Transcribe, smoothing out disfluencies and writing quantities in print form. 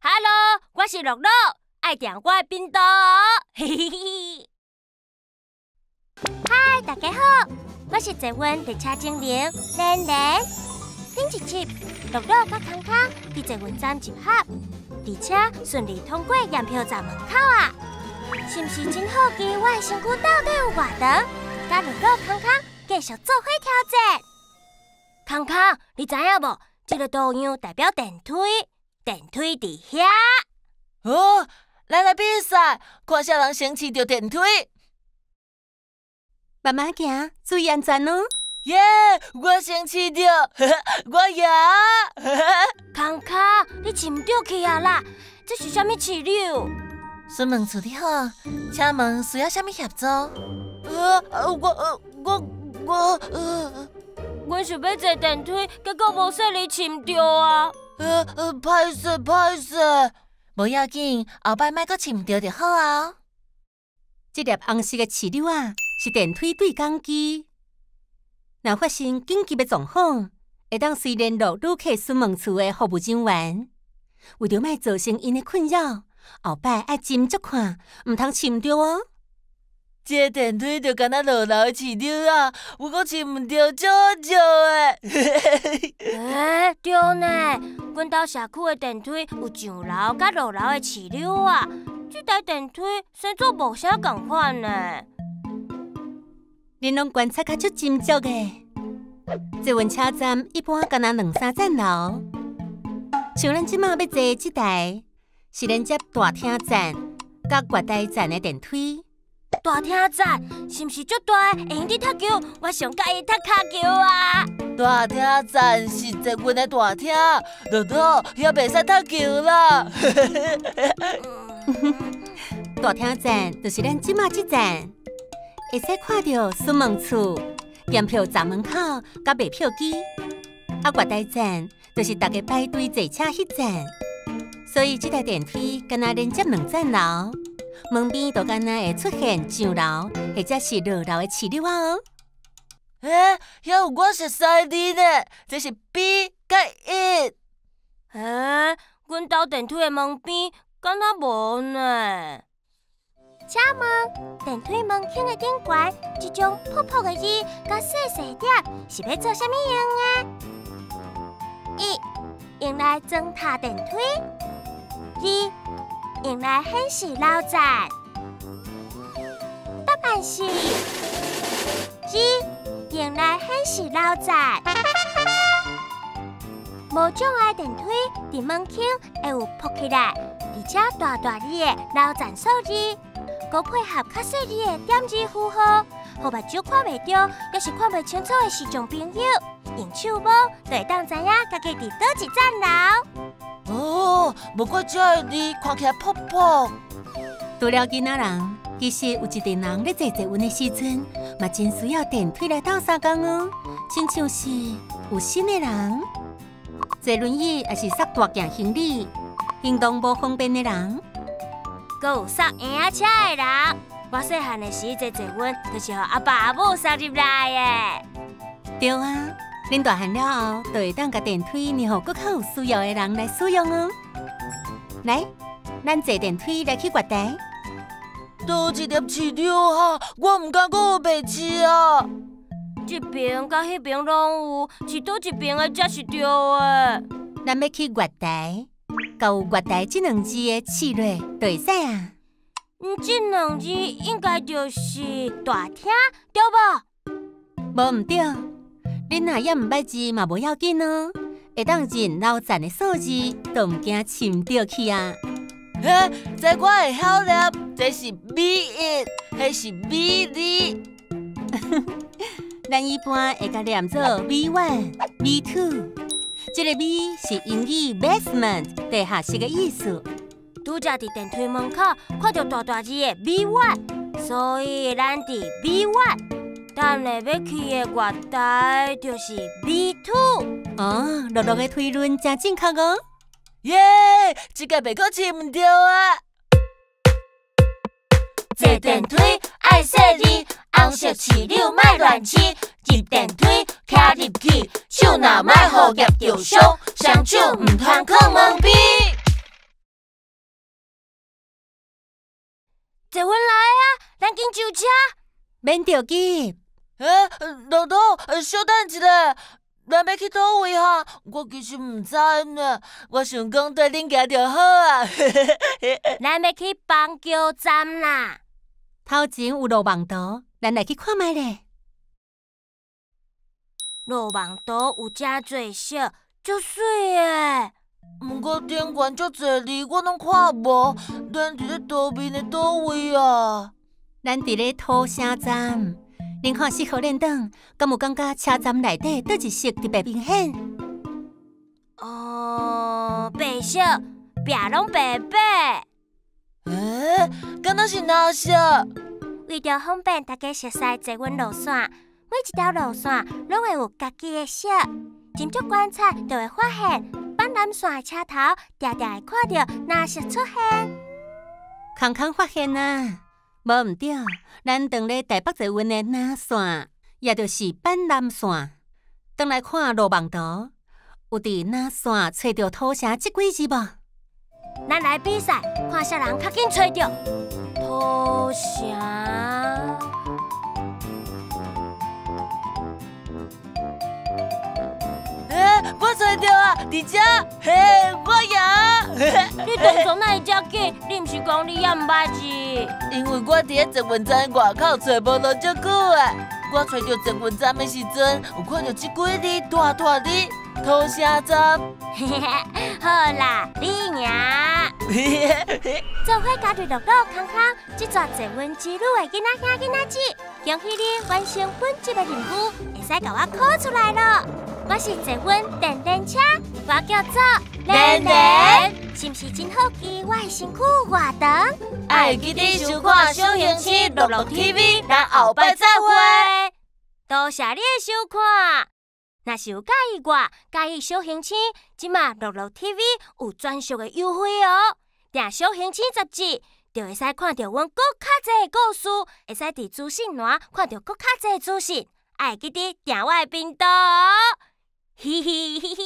Hello，我是樂樂，愛訂我的頻道哦。嘿嘿嘿。嗨，大家好，我是捷運列車精靈蓮蓮。頂一集，樂樂佮康康佇捷運站集合，而且順利通過驗票站門口啊！是毋是真好奇我的身軀到底有偌長？佮樂樂、康康繼續做伙挑戰。康康，你知影無？這個圖樣代表電梯，電梯佇遐。哦，咱來比賽，看啥人先飼著電梯。慢慢行，注意安全哦。耶！我先飼著，我贏。康康，你飼毋著去啊啦！這是啥物飼料？詢問處理好，請問需要啥物協助？我我我阮想欲坐電梯，結果無細膩飼毋著啊！歹勢歹勢，無要緊，後擺莫閣飼毋著就好啊。這粒紅色的飼料仔，是電梯對講機。若發生緊急的狀況，會當隨聯絡旅客詢問處的服務人員。為著莫造成𪜶的困擾，後擺愛斟酌看，毋通飼毋著哦。這個電梯就敢若落樓的飼料仔，我閣飼毋著，足好笑的。欸，對呢，阮兜社區的電梯有上樓佮落樓的飼料仔，這台電梯生做無啥仝款呢。恁攏觀察甲足斟酌的。捷運車站一般敢若兩三層樓，像咱這馬欲坐的這台，是連接大廳站佮月台站的電梯。大廳站是毋是足大？會用得踢球？我上佮意踢跤球啊！大廳站是捷運的大廳，樂樂遐袂使踢球啦。大廳站就是咱這馬這站，會使看著詢問處、驗票站門口佮賣票機。啊，月台站就是逐家排隊坐車彼站，所以這台電梯敢若連接兩層樓。門邊就敢若會出現上樓或者是落樓的飼料仔哦。欸，遐有我熟悉的字呢，這是 B 佮一。欸，阮兜電梯的門邊敢若無呢？請問電梯門口的頂懸，這種噗噗的字佮細細點，是欲做啥物用的？一，用來裝搭電梯；二，用來顯示樓層。答案是二，用來顯示樓層。無障礙電梯佇門口會有噗起來，而且大大字的樓層數字，閣配合較細字的點字符號，予目睭看袂著，抑是看袂清楚的視障朋友，用手摸就會當知影家己佇佗一層樓。哦，無怪這个字看起來噗噗。除了囡仔人，其實有一陣人咧坐捷運的時陣，嘛真需要電梯來鬥相共哦。親像是有身的人，坐輪椅抑是捒大件行李，行動無方便的人，閣有捒嬰仔車的人。我細漢的時坐捷運，就是予阿爸阿母捒入來的。對啊，恁大漢了後，就會當共電梯讓予閣較有需要的人來使用哦。來，咱坐電梯來去月台。佗一粒飼料仔，我毋敢閣烏白飼啊！這爿佮彼爿攏有，飼佗一爿的才是對的。咱欲去月台，共有月台這兩字的飼落就會使啊。這兩字應該就是大廳，對無？無毋對，恁若猶毋捌字嘛無要緊哦，會當認樓層的數字，就毋驚飼毋著去啊。嘿，這我會曉念，這是 B 一，彼是 B 二。咱一般會共念做 B one、B two。這个 B 是英語 basement 地下室的意思。拄才佇電梯門口看著大大字的 B one，所以咱佇 B one。等下欲去的月台就是 B2。哦，樂樂的推論誠正確哦。耶！這个袂閣飼毋著啊！坐電梯愛細膩，紅色飼料莫亂飼，入電梯徛入去，手若莫予夾著傷，雙手毋通囥門邊。坐运來啊，咱緊上車。免著急。欸，樂樂，小等一下，咱欲去佗位哈？我其實毋知呢，我想講綴恁行就好啊。咱欲去板橋站啦。頭前有路網圖，咱來去看覓咧。路網圖有誠濟色，足媠的。毋過頂懸足濟字，我攏看無。咱佇咧桌面的佗位啊？咱佇咧土城站。恁看四號連燈，敢有感覺車站內底佗一色特別明顯？哦，白色，壁攏白白。欸，敢若是藍色？為著方便大家熟悉捷運路線，每一條路線攏會有家己的色。斟酌觀察就會發現，板南線的車頭定定會看著藍色出現。康康發現啊，無毋對，咱當咧台北捷運的藍線，也就是板南線。轉來看路網圖，有佇藍線揣著土城這幾字無？咱來比賽，看啥人較緊揣著土城。欸，我揣著啊，佇遮，嘿，我贏。你動作哪會遮緊？你毋是講你猶毋捌字？因為我佇咧捷運站外口揣無落足久啊。我揣著捷運站的時陣，有看著這幾字大大字土城站。好啦，你贏。做伙加入樂樂康康，這逝捷運之旅的囡仔兄囡仔姊，恭喜你完成本集的任務，會使共我考出來囉。我是捷運電電車，我叫做蓮蓮，是毋是真好奇我的身軀有偌長？愛記得收看小型星樂樂 TV，咱後擺再會。多謝你的收看。若是有佮意我，佮意小行星，這馬樂樂 TV 有專屬的優惠哦。訂小行星雜誌，就會使看著阮閣較濟的故事，會使佇資訊欄看著閣較濟資訊。愛記得訂我的頻道哦。嘻嘻嘻嘻。